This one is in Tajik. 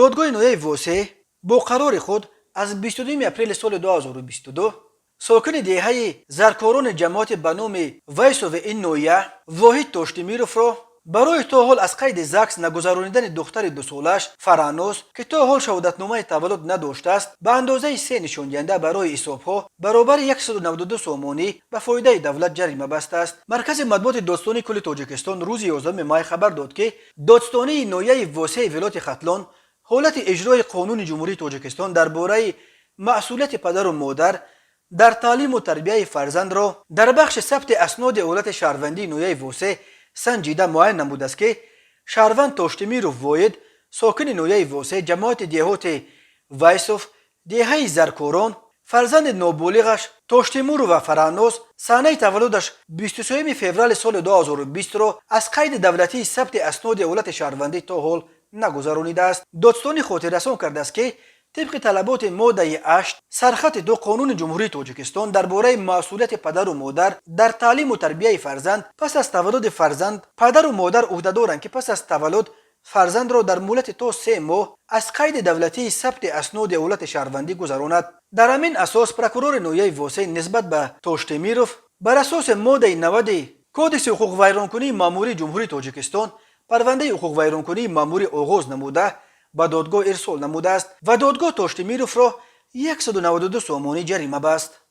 Додгоҳи ноҳияи Восе бо қарори худ аз 22 апрели соли 2022 сокини деҳаи Заркорони ҷамоати ба номи Вайсови ин ноҳия Воҳид Тоштимировро барои то ҳол аз қайди ЗАГС нагузаронидани духтари дусолааш Фараноз, ки то ҳол шаҳодатномаи таваллуд надоштааст, ба андозаи се нишондиҳанда барои ҳисобҳо баробари 192 сомонӣ ба фоидаи давлат ҷарима бастааст. Маркази матбуоти Додстонии кулли Тоҷикистон рӯзи 11 май хабар дод, ки додстонии ноҳияи Восеи вилояти Хатлон ҳолати иҷрои Қонуни Ҷумҳурии Тоҷикистон дар бораи масъулияти падару модар дар таълиму тарбияи фарзандро дар бахши сабти асноди ҳолати шаҳрвандии ноҳияи Восе санҷида муайян намудааст, ки шаҳрванд Тоштимиров Воҳид, сокини ноҳияи Восе, ҷамоати деҳоти Вайсов, деҳаи Заркорон, фарзанди ноболиғаш Тоштимурова Фараноз, санаи таваллудаш 23 феврали соли 2020-ро аз қайди давлатии сабти асноди ҳолати шаҳрвандӣ то ҳол нагузаронидааст. Додстонӣ хотиррасон кардааст, ки тибқи талаботи моддаи 8 сархати 2 Қонуни Ҷумҳурии Тоҷикистон дар бораи масъулияти падару модар дар таълиму тарбияи фарзанд пас аз таваллуди фарзанд, падару модар ӯҳдадоранд, ки пас аз таваллуд фарзандро дар муҳлати то 3 моҳ аз қайди давлатии сабти асноди ҳолати шаҳрвандӣ гузаронад. Дар ҳамин асос прокурори ноҳияи Восе нисбат ба Тоштемиров бар асоси моддаи 90 Кодекси ҳуқуқвайронкунии маъмурии Ҷумҳурии Тоҷикистон парвандаи ҳуқуқвайронкунии маъмурӣ оғоз намуда, ба додгоҳ ирсол намудааст ва додгоҳ Тоштемировро 192 сомонӣ ҷарима баст.